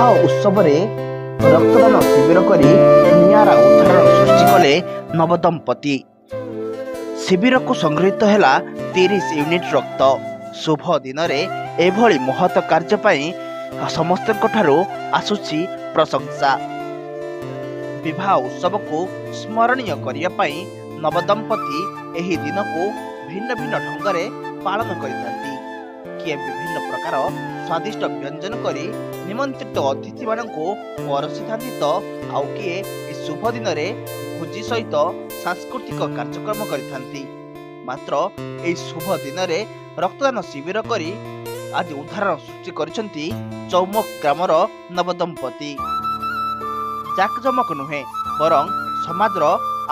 ବିବାହ ଉତ୍ସବରେ ରକ୍ତଦାନ ଶିବିର କରି ନିଆରା ଉଦାହରଣ ସୃଷ୍ଟି କଲେ ନବଦମ୍ପତି। ଶିବିରକୁ ସଂଗୃହୀତ ହେଲା 30 ୟୁନିଟ୍ ରକ୍ତ। ଶୁଭ ଦିନରେ ଏଭଳି ମହତ କାର୍ଯ୍ୟ ପାଇଁ ସମସ୍ତଙ୍କଠାରୁ ଆସୁଛି ପ୍ରଶଂସା। ବିବାହ ଉତ୍ସବକୁ ସ୍ମରଣୀୟ କରିବା ପାଇଁ ନବଦମ୍ପତି ଏହି ଦିନକୁ ଭିନ୍ନ ଭିନ୍ନ ଢଙ୍ଗରେ ପାଳନ କରିଥାନ୍ତି। କିଏ ବିଭିନ୍ନ ପ୍ରକାର ସ୍ୱାଦିଷ୍ଟ ବ୍ୟଞ୍ଜନ କରି ନିମନ୍ତ୍ରିତ ଅତିଥିମାନଙ୍କୁ ପରସିଥାନ୍ତି ତ ଆଉ କିଏ ଏହି ଶୁଭ ଦିନରେ ଭୋଜି ସହିତ ସାଂସ୍କୃତିକ କାର୍ଯ୍ୟକ୍ରମ କରିଥାନ୍ତି। ମାତ୍ର ଏହି ଶୁଭ ଦିନରେ ରକ୍ତଦାନ ଶିବିର କରି ଆଜି ଉଦାହରଣ ସୃଷ୍ଟି କରିଛନ୍ତି ଚୌମକ ଗ୍ରାମର ନବଦମ୍ପତି। ଜାକଜମକ ନୁହେଁ, ବରଂ ସମାଜର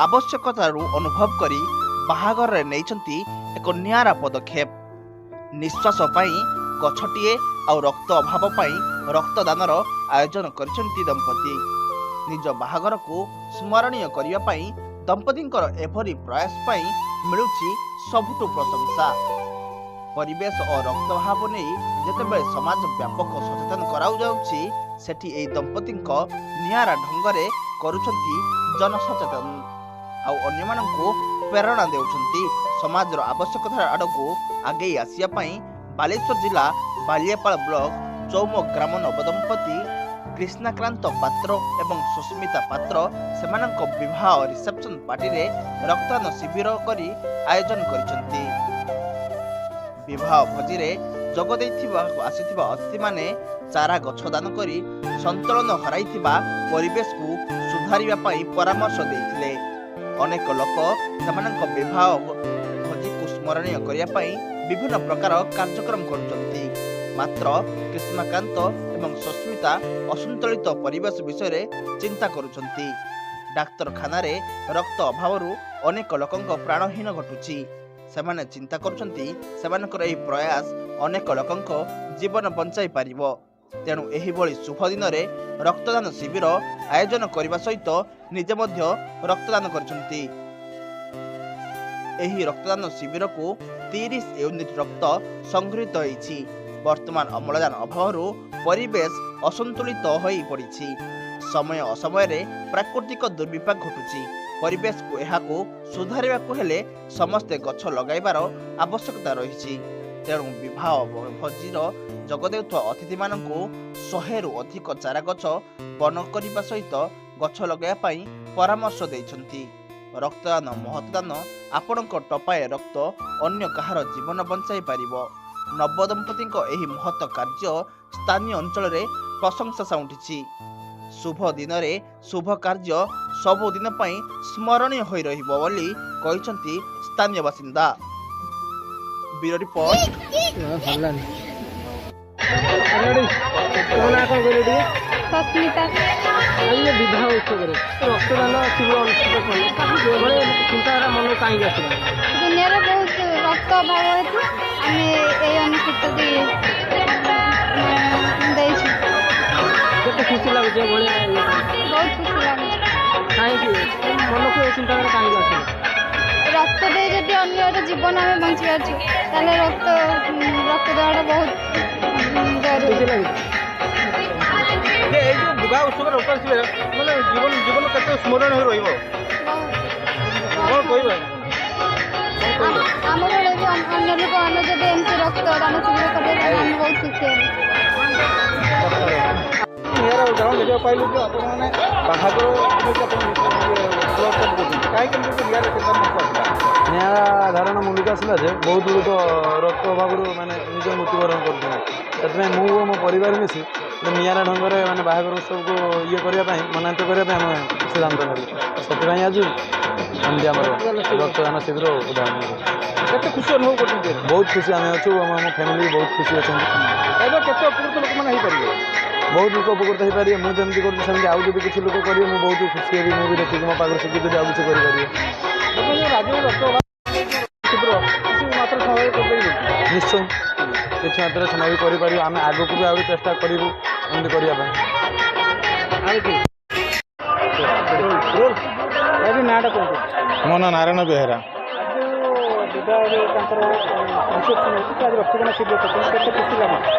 ଆବଶ୍ୟକତାରୁ ଅନୁଭବ କରି ବାହାଘରରେ ନେଇଛନ୍ତି ଏକ ନିଆରା ପଦକ୍ଷେପ। ନିଶ୍ୱାସ ପାଇଁ ଗଛଟିଏ ଆଉ ରକ୍ତ ଅଭାବ ପାଇଁ ରକ୍ତଦାନର ଆୟୋଜନ କରିଛନ୍ତି ଦମ୍ପତି। ନିଜ ବାହାଘରକୁ ସ୍ମରଣୀୟ କରିବା ପାଇଁ ଦମ୍ପତିଙ୍କର ଏଭଳି ପ୍ରୟାସ ପାଇଁ ମିଳୁଛି ସବୁଠୁ ପ୍ରଶଂସା। ପରିବେଶ ଓ ରକ୍ତ ଅଭାବ ନେଇ ଯେତେବେଳେ ସମାଜ ବ୍ୟାପକ ସଚେତନ କରାଯାଉଛି, ସେଠି ଏହି ଦମ୍ପତିଙ୍କ ନିଆରା ଢଙ୍ଗରେ କରୁଛନ୍ତି ଜନସଚେତନ ଆଉ ଅନ୍ୟମାନଙ୍କୁ ପ୍ରେରଣା ଦେଉଛନ୍ତି ସମାଜର ଆବଶ୍ୟକତା ଆଡ଼କୁ ଆଗେଇ ଆସିବା ପାଇଁ। ବାଲେଶ୍ୱର ଜିଲ୍ଲା ବାଲିଆପାଳ ବ୍ଲକ ଚୌମ ଗ୍ରାମ ନବଦମ୍ପତି କୃଷ୍ଣାକାନ୍ତ ପାତ୍ର ଏବଂ ସୁସ୍ମିତା ପାତ୍ର ସେମାନଙ୍କ ବିବାହ ରିସେପ୍ସନ ପାର୍ଟିରେ ରକ୍ତଦାନ ଶିବିର କରି ଆୟୋଜନ କରିଛନ୍ତି। ବିବାହ ଭୋଜିରେ ଯୋଗ ଦେଇଥିବା ଆସିଥିବା ଅତିଥିମାନେ ଚାରା ଗଛ ଦାନ କରି ସନ୍ତୁଳନ ହରାଇଥିବା ପରିବେଶକୁ ସୁଧାରିବା ପାଇଁ ପରାମର୍ଶ ଦେଇଥିଲେ। ଅନେକ ଲୋକ ସେମାନଙ୍କ ବିବାହ ଭୋଜିକୁ ସ୍ମରଣୀୟ କରିବା ପାଇଁ ବିଭିନ୍ନ ପ୍ରକାର କାର୍ଯ୍ୟକ୍ରମ କରୁଛନ୍ତି। ମାତ୍ର କୃଷ୍ଣକାନ୍ତ ଏବଂ ସସ୍ମିତା ଅସନ୍ତୁଳିତ ପରିବେଶ ବିଷୟରେ ଚିନ୍ତା କରୁଛନ୍ତି। ଡାକ୍ତରଖାନାରେ ରକ୍ତ ଅଭାବରୁ ଅନେକ ଲୋକଙ୍କ ପ୍ରାଣହୀନ ଘଟୁଛି। ସେମାନେ ଚିନ୍ତା କରୁଛନ୍ତି ସେମାନଙ୍କର ଏହି ପ୍ରୟାସ ଅନେକ ଲୋକଙ୍କ ଜୀବନ ବଞ୍ଚାଇ ପାରିବ। ତେଣୁ ଏହିଭଳି ଶୁଭ ଦିନରେ ରକ୍ତଦାନ ଶିବିର ଆୟୋଜନ କରିବା ସହିତ ନିଜେ ମଧ୍ୟ ରକ୍ତଦାନ କରିଛନ୍ତି। ଏହି ରକ୍ତଦାନ ଶିବିରକୁ 30 ୟୁନିଟ୍ ରକ୍ତ ସଂଗୃହୀତ ହୋଇଛି। ବର୍ତ୍ତମାନ ଅମ୍ଳଜାନ ଅଭାବରୁ ପରିବେଶ ଅସନ୍ତୁଳିତ ହୋଇପଡ଼ିଛି। ସମୟ ଅସମୟରେ ପ୍ରାକୃତିକ ଦୁର୍ବିପାକ ଘଟୁଛି। ପରିବେଶକୁ ଏହାକୁ ସୁଧାରିବାକୁ ହେଲେ ସମସ୍ତେ ଗଛ ଲଗାଇବାର ଆବଶ୍ୟକତା ରହିଛି। ତେଣୁ ବିବାହ ଭୋଜିର ଯୋଗ ଦେଉଥିବା ଅତିଥିମାନଙ୍କୁ 100ରୁ ଅଧିକ ଚାରା ଗଛ ବନ କରିବା ସହିତ ଗଛ ଲଗାଇବା ପାଇଁ ପରାମର୍ଶ ଦେଇଛନ୍ତି। ରକ୍ତଦାନ ମହତଦାନ, ଆପଣଙ୍କ ଟପାଏ ରକ୍ତ ଅନ୍ୟ କାହାର ଜୀବନ ବଞ୍ଚାଇ ପାରିବ। ନବଦମ୍ପତିଙ୍କ ଏହି ମହତ କାର୍ଯ୍ୟ ସ୍ଥାନୀୟ ଅଞ୍ଚଳରେ ପ୍ରଶଂସା ସାଉଁଟିଛି। ଶୁଭ ଦିନରେ ଶୁଭ କାର୍ଯ୍ୟ ସବୁଦିନ ପାଇଁ ସ୍ମରଣୀୟ ହୋଇ ରହିବ ବୋଲି କହିଛନ୍ତି ସ୍ଥାନୀୟ ବାସିନ୍ଦା। Bureau report. ହେଲାନି। ତମ ନାଁ କ'ଣ କହିଲେ ଟିକେ? ସସ୍ମିତା। ଆଜି ଏ ବିବାହ ଉତ୍ସବରେ ରକ୍ତଦାନ ଶିବିର ଅନୁଷ୍ଠିତ କଲେ, କାହିଁକି ଏଭଳି ଚିନ୍ତାଧାରା ମନକୁ କାହିଁକି ଆସିଲା? ଦୁନିଆରେ ବହୁତ ରକ୍ତ ଅଭାବ ହେତୁ ଆମେ ଏଇ ଅନୁଷ୍ଠିତଟି ଦେଇଛୁ। କେତେ ଖୁସି ଲାଗୁଛି ଏଭଳିଆ ଇଏ? ବହୁତ ଖୁସି ଲାଗୁଛି। କାହିଁକି ମନକୁ ଏ ଚିନ୍ତାଧାରା କାହିଁକି ଆସିଲା? ରକ୍ତ ଦେଇ ଯଦି ଅନ୍ୟର ଜୀବନ ଆମେ ବଞ୍ଚିପାରୁଛୁ, ତାହେଲେ ରକ୍ତ ଦେବାଟା ବହୁତ ଜରୁରୀ। ଖୁସି ଲାଗୁଛି। ଯେ ଏଇ ଯୋଉ ବିବାହ ଉତ୍ସବରେ ରକ୍ତଦାନ ଶିବିର ମାନେ ଜୀବନ କେତେ ସ୍ମରଣୀୟ ହୋଇ ରହିବ, କ'ଣ କହିବେ? କ'ଣ କହିବେ? ଆମ ଭଳି ବି ଅନ୍ୟ ଲୋକମାନେ ଯଦି ଏମିତି ରକ୍ତଦାନ ଶିବିର କରିବେ, ତାହେଲେ ଆମେ ବହୁତ ଖୁସି ହେବୁ। ନିଆରା ଉଦାହରଣ ଦେଖିବାକୁ ପାଇଲୁ ଯେ ଆପଣମାନେ ବାହାଘର ନେଇକି ଆପଣ ବ୍ଲଡ୍ କ୍ୟାମ୍ପ କରୁଛନ୍ତି, କାହିଁକି ଏମିତି ନିଆରା ଚିନ୍ତା ମନକୁ ଆସିଲା? ନିଆରା ଧାରଣା ମୁଣ୍ଡକୁ ଆସିଲା ଯେ ବହୁତ ଲୋକ ରକ୍ତ ଅଭାବରୁ ମାନେ ନିଜ ମୃତ୍ୟୁବରଣ କରୁଛନ୍ତି। ସେଥିପାଇଁ ମୁଁ ଓ ମୋ ପରିବାର ମିଶି ଗୋଟେ ନିଆରା ଢଙ୍ଗରେ ମାନେ ବାହାଘର ଉତ୍ସବକୁ ଇଏ କରିବା ପାଇଁ, ମନାୟିତ କରିବା ପାଇଁ ଆମେ ସିଦ୍ଧାନ୍ତ ନେଲୁ। ସେଥିପାଇଁ ଆଜି ଏମିତି ଆମର ରକ୍ତଦାନ ଶିବିର ଉଦାହରଣ। କେତେ ଖୁସି ଅନୁଭବ କରୁଛନ୍ତି? ବହୁତ ଖୁସି ଆମେ ଅଛୁ ଏବଂ ଆମ ଫ୍ୟାମିଲି ବି ବହୁତ ଖୁସି ଅଛନ୍ତି। ଏବେ କେତେ ଉପକୃତ ଲୋକମାନେ ହେଇପାରିବେ? ବହୁତ ଲୋକ ଉପକୃତ ହେଇପାରିବେ। ମୁଁ ଯେମିତି କରୁଛି ସେମିତି ଆଉ ଯଦି କିଛି ଲୋକ କରିବେ, ମୁଁ ବହୁତ ଖୁସି ହେବି। ମୁଁ ବି ଦେଖିକି ମୋ ପାଖରୁ ଶିଖି ଯଦି ଆଉ କିଛି କରିପାରିବେ। ବର୍ତ୍ତମାନ ଯୋଉ ରାଜ୍ୟରେ ରକ୍ତ ଅଭାବ ଶିବିର କିଛି ମାତ୍ରାରେ ସହାୟକ କରିପାରିବେ? ନିଶ୍ଚୟ କିଛି ମାତ୍ରାରେ ସମୟ ବି କରିପାରିବୁ। ଆମେ ଆଗକୁ ବି ଆହୁରି ଚେଷ୍ଟା କରିବୁ ଏମିତି କରିବା ପାଇଁ। ଆଉ କି ରୋଲ୍ ଏବେ ନାଁଟା କୁହନ୍ତୁ। ମୋ ନାଁ ନାରାୟଣ ବେହେରା। ଆଜି ଯୋଉ ବିବାହରେ ତାଙ୍କର ରିସେପ୍ସନ୍ ହେଉଛି, ଆଜି ରକ୍ତଦାନ ଶିବିର କରୁଛନ୍ତି, କେତେ ଖୁସି ଲାଗୁଛି?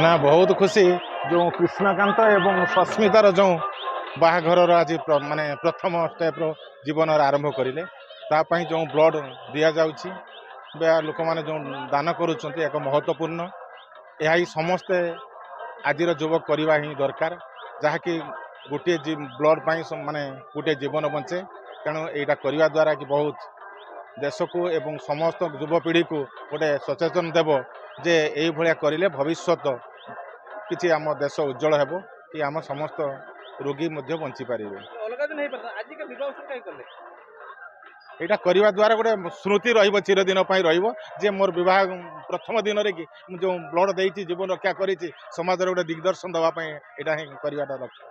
ନା, ବହୁତ ଖୁସି। ଯେଉଁ କୃଷ୍ଣକାନ୍ତ ଏବଂ ସସ୍ମିତାର ଯେଉଁ ବାହାଘରର ଆଜି ମାନେ ପ୍ରଥମ ଷ୍ଟେପ୍ର ଜୀବନର ଆରମ୍ଭ କରିଲେ, ତା ପାଇଁ ଯେଉଁ ବ୍ଲଡ଼ ଦିଆଯାଉଛି ବା ଲୋକମାନେ ଯେଉଁ ଦାନ କରୁଛନ୍ତି, ଏକ ମହତ୍ତ୍ୱପୂର୍ଣ୍ଣ। ଏହା ହିଁ ସମସ୍ତେ ଆଜିର ଯୁବକ କରିବା ହିଁ ଦରକାର, ଯାହାକି ଗୋଟିଏ ବ୍ଲଡ଼ ପାଇଁ ମାନେ ଗୋଟିଏ ଜୀବନ ବଞ୍ଚେ। ତେଣୁ ଏଇଟା କରିବା ଦ୍ୱାରା କି ବହୁତ ଦେଶକୁ ଏବଂ ସମସ୍ତ ଯୁବପିଢ଼ିକୁ ଗୋଟେ ସଚେତନ ଦେବ ଯେ ଏଇଭଳିଆ କରିଲେ ଭବିଷ୍ୟତ କିଛି ଆମ ଦେଶ ଉଜ୍ଜଳ ହେବ କି ଆମ ସମସ୍ତ ରୋଗୀ ମଧ୍ୟ ବଞ୍ଚିପାରିବେ। ଅଲଗା ଦିନ ହେଇପାରିଥାନ୍ତା, ଆଜିକା ବିବାହ ଉତ୍ସବ କାହିଁ କଲେ? ଏଇଟା କରିବା ଦ୍ୱାରା ଗୋଟେ ସ୍ମୃତି ରହିବ, ଚିରଦିନ ପାଇଁ ରହିବ ଯେ ମୋର ବିବାହ ପ୍ରଥମ ଦିନରେ କି ମୁଁ ଯେଉଁ ବ୍ଲଡ଼ ଦେଇଛି, ଜୀବନ ରକ୍ଷା କରିଛି, ସମାଜରେ ଗୋଟେ ଦିଗଦର୍ଶନ ଦେବା ପାଇଁ ଏଇଟା ହିଁ କରିବାଟା ଲକ୍ଷ୍ୟ।